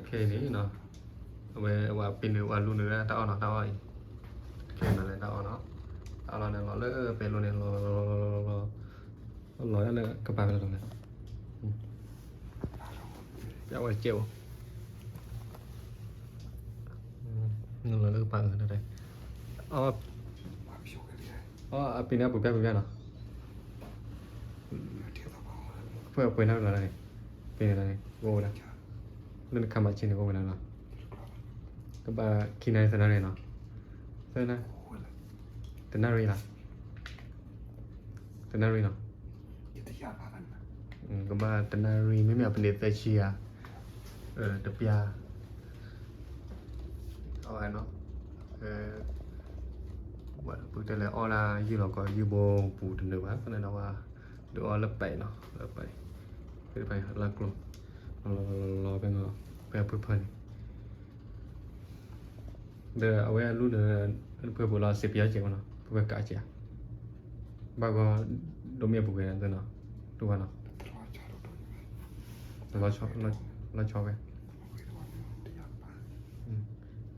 ခဲအံၤန့ၣ်နီၤ, အဝဲ အဝဲပ့ၤန့ၣ် အဝဲလူန့ၣ် တၢ်အီၣ်နီၤ, တၢ်အီၣ်အံၤ, ခဲအံၤန့ၣ်လၢတၢ်အီၣ်နီၤ, တၢ်အီၣ်လီၤန့ၣ် လီၤလၢပဲလိန့ၣ် လီၤလီၤလီၤလီၤလီၤလီၤ, လီၤဒၣ်လၢကပၤဖဲလဲၣ်လီၤလဲၣ်, ပျဲဝဲတကဲးအိၣ်, လီၤလၢကပၤအၢ, အီၣ်, အီၣ်အပ့ၤန့ၣ် အပူၤဖျဲးပူၤဖျဲးနီၤ, ပှဲၤပှဲၤန့ၣ်လီၤန့ၣ်, ပ့ၤန့ၣ်လီၤန့ၣ် ကအိၣ်ဝဲဒၣ်, လၢနခါမၤဆ့န့ၣ် ကအိၣ်ဝဲဒၣ်နီၤ, ကဘၣ်ခံနၣ်ရံၣ်သၢနၣ်ရံၣ်နီၤ, သၢနၣ်, တနၣ်ရံၣ်လီၤ, တနၣ်ရံၣ်နီၤ, ကဘၣ်တနၣ်ရံၣ် မ့မ့ၢ်အပန့ၣ်သၢဆံဧါ, တပျၢ်, အဝဲနီၤ, ပကတဲလဲၣ် အီၣ်ဒၣ်ယုၢ်လီၤကီး ယုၢ်ဘိပူၤတနၢၤဘၣ်, ဖဲန့ၣ်ဒီးဝဲ ဒုးအီၣ်လၢပဲးနီၤ, လၢပဲး, ဖဲဖဲလၢကျိ, လီၤလီၤလီၤလီၤဖဲနီၤ, ဖဲဖုဖၢန့ၣ် ဒီးအဝဲအလူန့ၣ် ဖုဖၢပူၤလီၤ စံးပယီၤကဲးမနီၤ, ဖုဖၢကအကဲး, ဘၣ်ဂီၤ ဒိၣ်မ့ၢ်အပူၤကွံာ်န့ၣ်နီၤ, ဒိၣ်ဘၣ်နီၤ, လီၤဆီဝ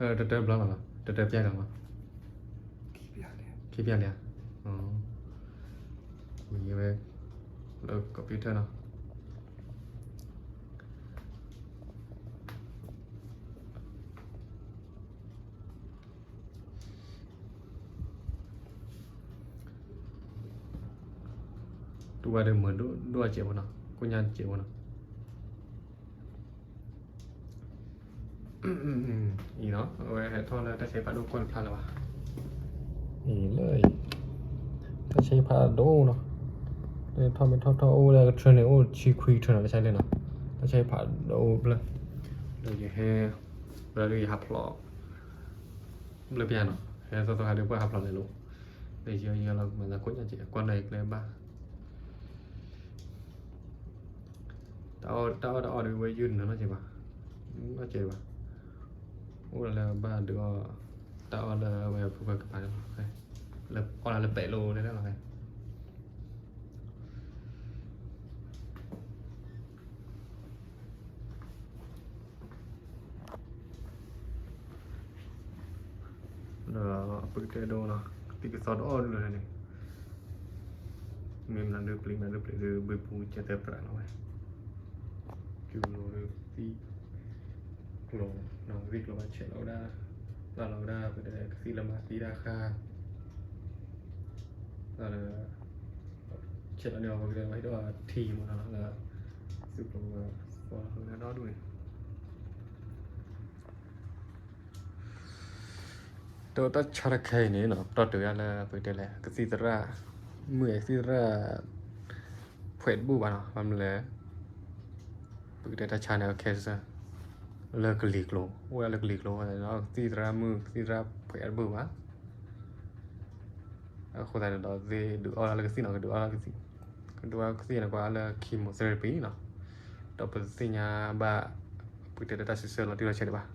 ဲ, တတၢဘျီလီၤနီၤ, တတၢပျဲလီၤနီၤ, ခံပျဲလံဧါ, မ့ၢ်ဝဲ လၢ computer နီၤ တူၢ်ဘၣ်ဒီးမုာ်ဒိၣ်ဒိၣ်အစဲးဖိနီၤ, ကိညါစဲးဖိနီၤ, အံၤနီၤ အဝဲဟဲထီၣ်လၢတၢ်ဆါဟံၣ်ဖးဒိၣ်ကွၢ်တဖျါလၢၤဘၣ်, အံၤလၢ တၢ်ဆါဟံၣ်ဖးဒိၣ်နီၤ, ထီၣ်မ့ၢ်ထီၣ်ထီၣ်အိၣ်ဝဲဒၣ်ကထြၢန့ၣ် အိၣ်ဆံခွံထြၢနီၤ တၢ်ဆါဟံၣ်လံနီၤ, တၢ်ဆါဟံၣ်ဖးဒိၣ်ဘျၢ, ဒီးယဟဲ ဝဲဒၣ်ဒုးယဟးဖျိး ဘျၢပျၢ်နီၤ, ဟဲသီသီခါဒုးပှၤဟးဖျိးလဲၤလိၤ, ဒီးယယလီၤမၤသးခိၣ်ညါကဲး ကွၢ်နီၣ်ယကျဲဘၣ် တၢ်အီၣ်တၢ်အီၣ်ဒီးဝဲယုၢ်တနၢၤနီတစဲးဘၣ်, နီတစဲးဘၣ်, အိၣ်ဒၣ်လၢဘၣ်ဒုးအီၣ်, တၢ်အီၣ်လၢအဝဲဖိၣ်ဃဲကပၤန့ၣ်လီၤ, လၢအီၣ်လၢလၢပဲးလိၤန့ၣ်လီၤ. ဒီးအပူၤတဲဒိနီၤ, ကသံၣ်ကသီတအီၣ်ဒုးလီၤန့ၣ်, မ့ၢ်မနုၤဒုးပျံၤမနုၤဒုးပျံၤဒုး ဘုပူၤကဲသၢပြးလီၤဝဲ, ကၠူလိၤဒုးသံၣ်ကျိၤ, နီၢ်ကသံၣ်ကျိၤဘၣ်ဆဲးလီၤဝဲဒၣ်, ပျၢ်လီၤဝဲဒၣ် ပတဲကသံၣ်လၢမၤသံတၢ်ဃၢ် ဒီး ဆဲးလီၤန့ၣ် ပကတဲဝဲဒၣ်ထံမနီၤလၢ သုးကျိၤဝဲ သီလီၤဝဲဒၣ်ဒီဒူၣ်န့ၣ် တၢ်ဆါတခါအံၤန့ၣ်နီၤ ပတီၢ်တုၤဒၣ်လၢ ပကတဲလဲၣ် ကသံၣ်သရၣ် မုၢ်အဲၣ်ကသံၣ်သရၣ် ဖှဲးတဘူၣ်ဘၣ်နီၤ ဘၣ်မနုၤလဲၣ် ပကတဲတၢ်ဆါန့ၣ် အ cancer လၢကလံၤကျိၤ အိၣ်ဝဲဒၣ်လၢကလံၤကျိၤ ကသံၣ်သရၣ်မုၢ် ကသံၣ်သရၣ်ဖှဲးတဘူၣ်ဘၣ် အဃိသတးန့ၣ်ဒီး သ့ၣ်ဒုးအီၣ်ဒၣ်လၢကသံၣ်နီၤ ကဒုးအီၣ်ဒၣ်ကသံၣ် ကဒုးအီၣ်ကသံၣ်န့ၣ် ကွၢ်လၢ chemotherapy နီၤ ဒီးပသ့ၣ်ညါဘၣ် ပကတဲလၢတၢ်စံးဆၢလီၤတံၢ်လီၤဆဲးဒံးဘၣ်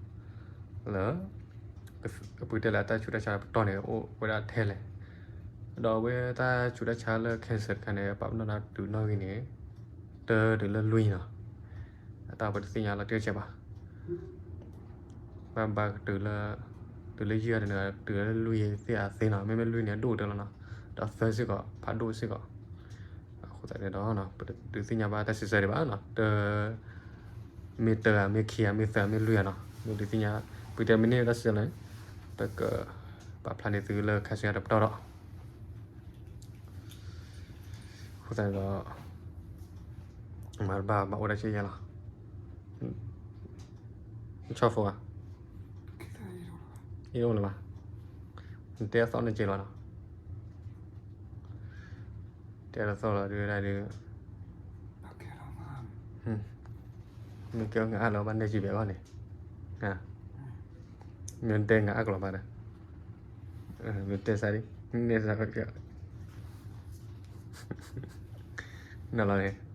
လၢ ပကတဲလၢတၢ်ဆူးတၢ်ဆါပတီၢ်န့ၣ် အိၣ်ဝဲဒၣ်ထဲလဲၣ် ဒီးအဝဲတၢ်ဆူးတၢ်ဆါလၢ cancer တခါန့ၣ် ပာ်ပနီၣ်နၤတုၤနီၣ်ဂံၢ်န့ၣ် တၢ်တုၤလၢလွံၢ်နီၤ အတၢ်ပတသ့ၣ်ညါလီၤတံၢ်လီၤဆဲးဘၣ် ဘၣ်ဘၣ်ကတုၤလၢ တုၤလၢယဲၢ်တနံၤ တုၤလၢလွံၢ်သ့ၣ်အသ့နီၤ မ့မ့ၢ်လွံၢ်န့ၣ် အဒိၣ်တၢ်လီၤနီၤ ဒီးသၢစ့ၢ်ကီး ဖးဒိၣ်စ့ၢ်ကီး အဃိသတးန့ၣ်ဒီး ပတဒုးသ့ၣ်ညါဘၣ်တၢ်စံးဆၢဒံးဘၣ်နီၤ တ မ့ၢ်တၢ်ဧါ မ့ၢ်ခံဧါ မ့ၢ်သၢ မ့ၢ်လွံၢ်ဧါနီၤ မ့ၢ်ဒုးသ့ၣ်ညါ ပကတဲမ့ၢ်န့ၢ်တၢ်စံးဆၢန့ၣ် ပကပာ်ဖျါန့ၢ်သုလၢ cancer တပတီၢ်ဒီး အဃိသတးန့ၣ်ဒီး မၤတဘၣ်ဘၣ်အိၣ်ဒၣ်ဆံးယဲၢ်လီၤ ဆီၣ်ဖိဧါ အ့ၣ်အိၣ်လၢၤဘၣ် နတဲအသီၣ်န့ၣ်ကဲလီၤနီၤ တဲတသီၣ်လီၤဒုးဒၣ်ဒုး မ့ၢ်ကဲငါအါလီၤဘၣ်နဲၣ်ကံဘဲၣ်အဂီၢ်န့ၣ် မ့ၢ်တဲငါအါကလီၤဘၣ်ဒီး မ့ၢ်တဲစၢ်ဒ် မ့ၢ်စၢ် နလီၤန့ၣ် ခီ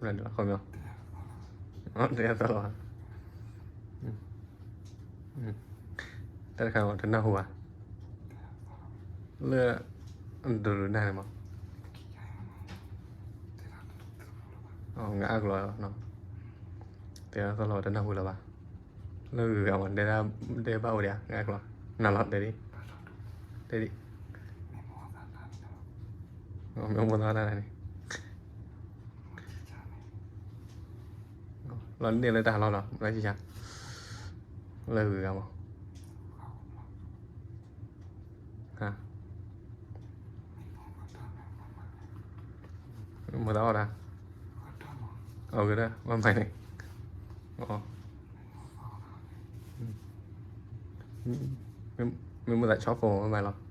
ပညီ တဲအသီၣ်လီၤ တၢ်တခါအံၤတနၢ်ဟူဘၣ် လၢ ဒိးနၢ်န့ၣ်မး ငါအါကလီၤ တဲအသီၣ်လီၤတနၢ်ဟူလၢၤဘၣ် လၢဂုၤဂၤမး တဲဒၣ် တဲဘၣ်အိၣ်ဒံးဧါ ငါကျိာ် နၤလီၤ တဲဒံး တဲဒံး မ့ၢ်မိၢ်သးတၢ်န့ၣ် လီၤန့ၢ်လၢတၢ်ဟးလီၢ်လီၤ လၢဆံဆါ လၢဂုၤဂၤမး မိၢ်သးအီၣ်တၢ် အဂ့ၤဒၣ် ဘၣ်မၤန့ၣ် မ့ၢ်မိၢ်သးဆီၣ်ဖိ ဘၣ်မၤလီၤ ဆီၣ်ဖိ ဘၣ်လၢာ် ဘ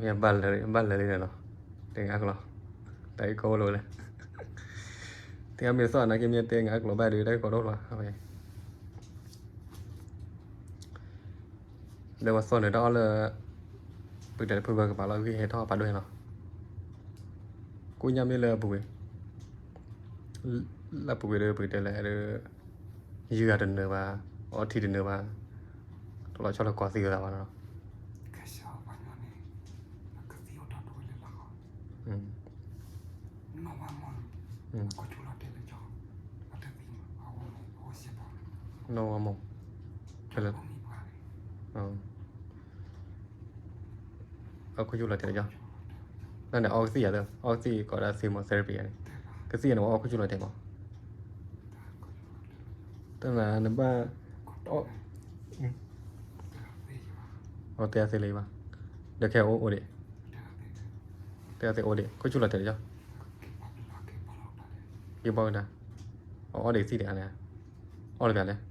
ၣ်လၢာ်လံန့ၣ်လီၤ တဲငါကျိာ် တၢ်ဂ့ၢ်ကီအိၣ်လၢၤဝဲလဲၣ် တဲမ့ၢ်သီၣ်နာ်က့မ့ၢ်တဲငါကျိာ်ဘၣ်ဒီး တၢ်ဂ့ၢ်ကီအိၣ်လၢၤဝဲ ဒီးပှၤသီၣ်န့ၣ်တၢ်အီၣ်လၢ ပကတဲလၢဖုဘၢကပၤလီၤဂ့ၢ်ဟဲထီၣ်ဖးဒိၣ်န့ၣ်လီၤ ကိညၣ်မ့ၢ်လၢအပူၤကွံာ် လၢအပူၤကွံာ်ဒီးပကတဲလဲၣ်ဒီး ယုၢ်ဂၤတနၢၤဘၣ် အီထံတနၢၤဘၣ် တလီၤဆီလၢကီၢ်သံဝဲသးဘၣ်နီၤ နီၢ်ဝါမိၢ် အခိၣ်ယူၢ်လီၤတဲာ်လၢကီ တၢ်န့ၣ်အီကသံၣ်ယၤသၢ အီကသံၣ်ကိးဒၣ် chemotherapy န့ၣ် ကသံၣ်န့ၣ် အီခိၣ်ယူၢ်လီၤတဲာ်မး တၢ်နဘၣ် အီတဲအသ့လၢၤဘၣ် ဒီးခဲအိၣ်အိၣ်ဒံး တဲအသ့အိၣ်ဒံး ခိၣ်ယူၢ်လီၤတဲာ်လၢကီ က့ၤဘီကဒါ အအီၣ်ဒံးကသံၣ်ဒံးန့ၣ် အီၣ်တပျးလဲၣ် ကသံၣ်န့ၣ်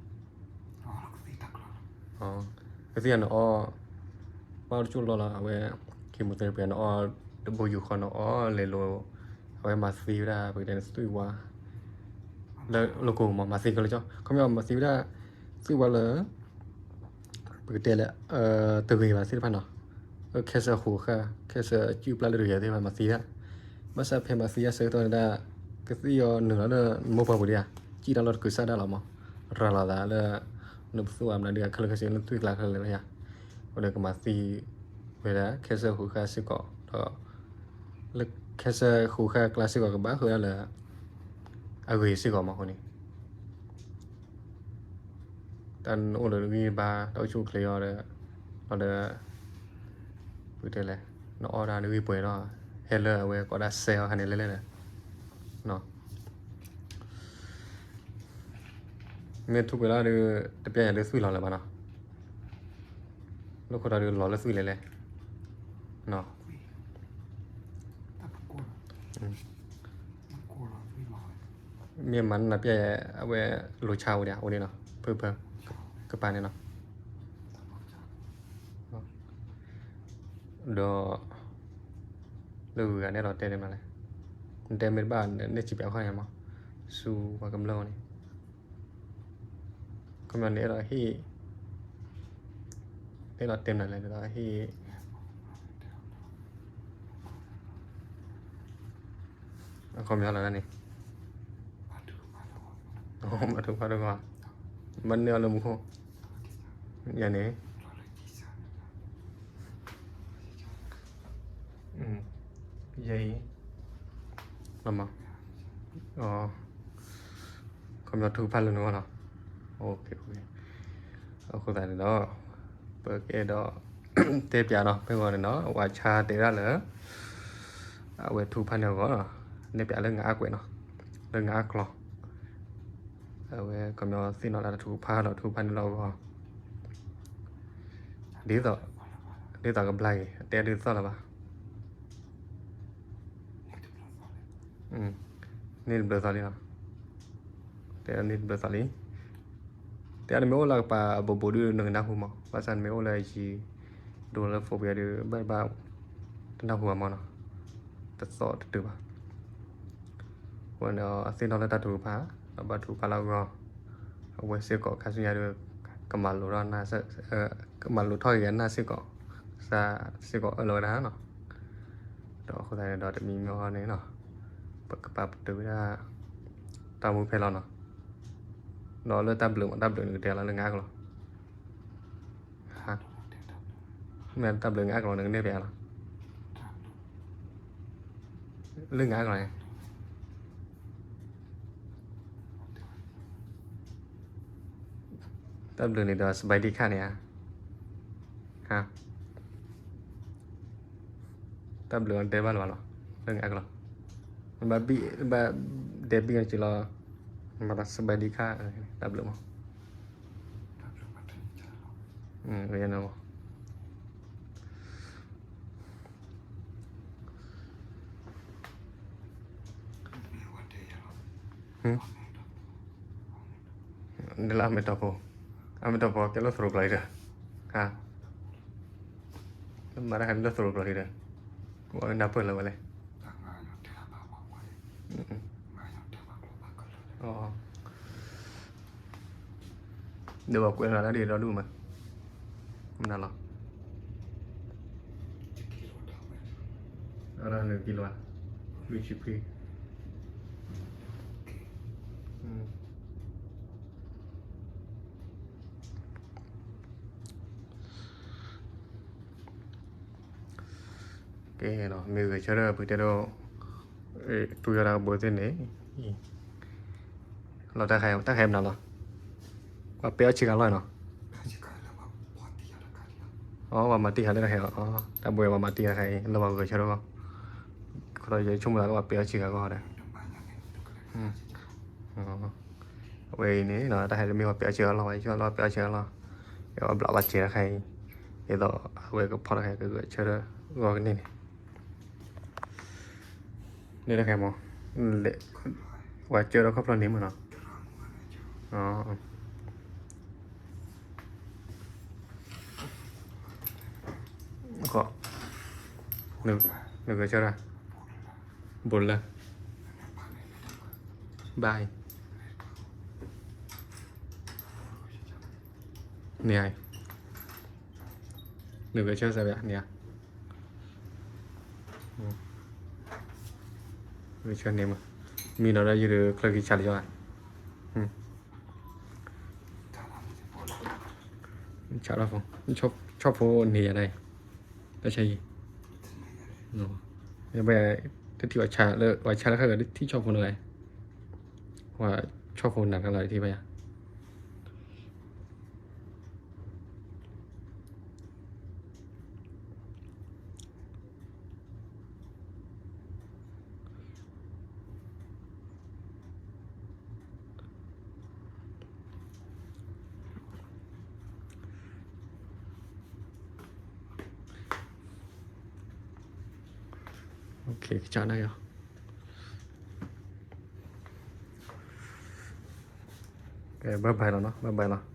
အီၣ် ဘၣ်တကၠိၢ်လီၤလီၤ အဝဲ chemotherapy န့ၣ် အီၣ်တဘိယူၢ်ဃီန့ၣ် အီၣ်လဲၤလိၤ အဝဲမၤသံဝဲဒၣ် ပကတဲန့ၣ် သွံၣ်ဝါ လၢလိၣ်ကိၢ်မး မၤသံကလၢကၠီ ခီပညီမၤသံဝဲဒၣ် သွံၣ်ဝါလၢ ပကတဲလၢ တဂ့ၤဘၣ်သ့ၣ်တဖၣ်နီၤ cancer ဃိးဃၣ် cancer အစုၣ်ပျၢ်လၢတဂ့ၤသ့ၣ်တဖၣ်မၤသံဒၣ် ဘၣ်ဆၣ်ဖဲမၤသံဒၣ်ဆၢကတီၢ်န့ၣ်ဒၣ် ကသံၣ်အီၤနုာ်လီၤလၢနမိၢ်ပှၢ်ပူၤဒံးဧါ စံၣ်တၢ်လီၢ်တကုၤစၢ်ဒၣ်လီၤမး ရၤလီၤသးလၢ နပသူၣ်အမနုၤဒံး ခဲလၢာ်ခဲဆ့လၢသွံၣ်ကျါခဲလၢာ်လၢယၤ အဃိဒီးကမၤသံဝဲဒၣ် cancer ဃိးဃၣ်စ့ၢ်ကီး ဒီး လၢ cancer ဃိးဃၣ်ကျါစ့ၢ်ကီးကဘၣ်ဃုာ်ဒၣ်လၢ အဂ့ၤစ့ၢ်ကီးမးအဃိန့ၣ် တၢ်နအိၣ်လၢနဂံၢ်ဘါ တၢ်အိၣ်ဆူၣ်အိၣ်ချ့အီၤဒီး လီၤဒီး ပကတဲလဲၣ် နအီၣ်တၢ်နဂံၢ်ပှဲၤဒီး ဟဲလၢအဝဲကိးဒၣ် cell ဟးန့ၣ်လဲၣ်လဲၣ်ဒီး မ့ၢ်ထူၣ်ပှဲၤလီၤဒီး တပျဲယၤလၢသွံၣ်လီၤလၢၤဘၣ်နီၤ လိၣ်ခိၣ်ဒီးလီၤလၢသွံၣ်လဲၣ်လဲၣ် မ့ၢ်မၤနၢ်ပျဲ အဝဲလိၤဆါဝဲဒၣ် အိၣ်န့ၣ်နီၤ ဖုဖု ကပၤန့ၣ်နီၤ ဒီး လၢဂုၤဂၤန့ၣ်လီၤတဲန့ၣ်မးလဲၣ် နတဲမ့ၢ်တဘၣ်န့ၣ် စံးပၠးခီန့ၣ်မး ဆူပှၤကမျၢၢ်အအိၣ်န့ၣ် ခီပညီန့ၣ်အဲၣ်ဒိးဟ့ၣ် အဲၣ်ဒိးတဲမနုၤလဲၣ် အဲၣ်ဒိးဟ့ၣ် အခီပညီလီၤန့ၣ် မၤထူဖးဒိၣ်ဂီၢ် မၤန့ၢ်အီၤလၢမူခိၣ် ယၤန့ၣ် ယဲအံၤ လီၤမး ခီပညီထူဖးလၢနဂီၢ်လီၤ အဃိသတးန့ၣ်ဒီး ပကအဲၣ်ဒိး တဲပၠးနီၤ ဖဲဂီၤန့ၣ်နီၤ ဝးဆါတဲဒၣ်လၢ အဝဲထူဖးန့ၢ်အဂီၢ် နဲၣ်ပၠးလၢငါအါကွဲးနီၤ လၢငါအါကျီ အဝဲခီပညီသ့ၣ်နီၣ်လၢထူဖးဒီးထူဖးန့ၢ်လၢအဂီၢ် ဒ်သိး ဒ်သိးကဘျါက့ၤ တဲဒ်သိးလၢၤဘၣ် န့ၢ်တဘျၢသီလံနီၤ တဲန့ၢ်တဘျၢသီလံ တဲနမ့ၢ်အိၣ်လၢကပၤဘိးဘိးဒုးနကနၢ်ဟူမး ဘၣ်ဆၣ်နမ့ၢ်အိၣ်လၢယံၤ ဒိလၢ phone ပူၤဒုး ဘၣ်ဘၣ် တနၢ်ဟူဘၣ်မးနီၤ တသီၣ်တတုၤဘၣ် အဃိန့ၣ် အသ့ၣ်နီၣ်လၢတၢ်ထုကဖၣ် ဒီးဘၣ်ထုကဖၣ်လၢအဂီၢ် အဝဲစ့ၢ်ကီးခါဆူညါဒီး ကမၤလိာ်ထီၣ် ကမၤလိာ်ထီၣ်က့ၤအနၢ်စ့ၢ်ကီး ကစၢ်စ့ၢ်ကီးအၢၣ်လီၤဝဲဒၣ်နီၤ ဒီးအဃိသတးန့ၣ်ဒီးတမံၤမ့ၢ်အီၤန့ၣ်နီၤ ပကပာ်ပတုာ်ဝဲဒၣ် တၢ်မူဖဲလီၤနီၤ ဒီးလၢတၢ်ဘျုးမး တၢ်ဘျုးန့ၣ်ကတဲလီၤလၢငါကလီၤ မ့ၢ်တၢ်ဘျုးငါကလီၤန့ၣ်ကနဲၣ်ပၠးလီၤ တၢ်ဘျုး လၢငါအကျိာ်န့ၣ် တၢ်ဘျုးန့ၣ်ဒီး စဘဲဒံခါန့ၣ်ဧါ, ဟါ, တၢ်ဘျုးအတဲဘၣ်လၢၤဘၣ်လီၤ, လၢငါအကျိာ်, ဘၣ်ဘံၣ်, ဘၣ်ဒဲးဘံၣ်အီၤက့ၤလီၤ, မၤသးစဘဲဒံခါ, တၢ်ဘျုးမး, မ့ၢ် ဒ်လၢအမဲာ်တီၢ်ဖိ, အမဲာ်တီၢ်ဖိကဲလၢသရိာ်ကျိာ်အံၤဒီး, ဟါ, မၤတၢ်ဟဲလၢသရိာ်ကျိာ်အံၤဒီး, နၢ်ပၢၢ်လၢၤဝဲလဲၣ်, ဒီးပှၤကွဲးလီၤတၢ်ဒ်ဒီဒူၣ်မး, မနုၤလီၤ, အနကံလိၤ, လွံၢ်ဆံခွံ ကဲ, မ့ၢ်ဂဲၤဆၢထၢၣ် ပကတဲဒိး, တူၢ်ယီၤတၢ်ကဘိသ့ၣ်န့ၣ်, လီၤတၢ်ခါ, တၢ်ခါမနုၤလီၤ, ပှၤပဲအီၣ်ဆ့ကၤလီၢ်နီၤ, အဝဲမၤတံၢ်ဃာ်လၢတၢ်ခါအီၤ, တၢ်ဘိဝဲမၤတံၢ်ဃာ်တခါအံၤ လၢပှၤဂဲၤဆၢထၢၣ်ဂီၢ်, ခီဒီးယဆိကမိၣ်သးလၢပှၤပဲအီၣ်ဆ့ကၤဂီၢ်ဒီး အဝဲအံၤန့ၣ် တၢ်ဟဲတမ့ၢ်ပှၤပဲအီၣ်ဆ့ကၤလီၢ်ဘၣ်, ယဆိကမိၣ်လၢပှၤပဲအီၣ်ဆ့ကၤလီၢ်, အဝဲဘျးဘၣ်စဲးတခါအံၤ, ဒ်သိးအဝဲကဖီၣ်တၢ်ခါအံၤ ကဂဲၤဆၢထၢၣ်ဂီၢ်ကန့ၢ်န့ၣ်, လၢတၢ်ခါအံၤမး, ပှၤကၢထီၣ်ခီဖျိန့ၣ်မးနီၤ, နဂဲၤဆၢထၢၣ်, ဘိလၢ, ဘၣ်အံၤ, န့ၣ်အံၤ, နဂဲၤဆၢထၢၣ်စၢ်ဘၣ်န့ၣ်ဧါ, ဂဲၤဆၢထၢၣ်န့ၣ်မး, မ့ၢ်ဒီးဒၣ်ယုၢ်ဒီးချၢခံဆးလၢယီၤဧါ, ဆီၣ်ဖိန့ၢ်ယၤဒၣ်အံၤ, တၢ်ဆါအံၤ, တထံၣ်ပှၤဆါလၢ, ပှၤဆါလၢခါဂၤတထံၣ်ဆီၣ်ဖိန့ၣ်, ပှၤဆီၣ်ဖိနၤတခါလီၤတထံၣ်ဘၣ်ယၤ ကစၢ်နၤယီၤ, ကဲ bye bye လီၤနီၤ, bye bye လီၤ.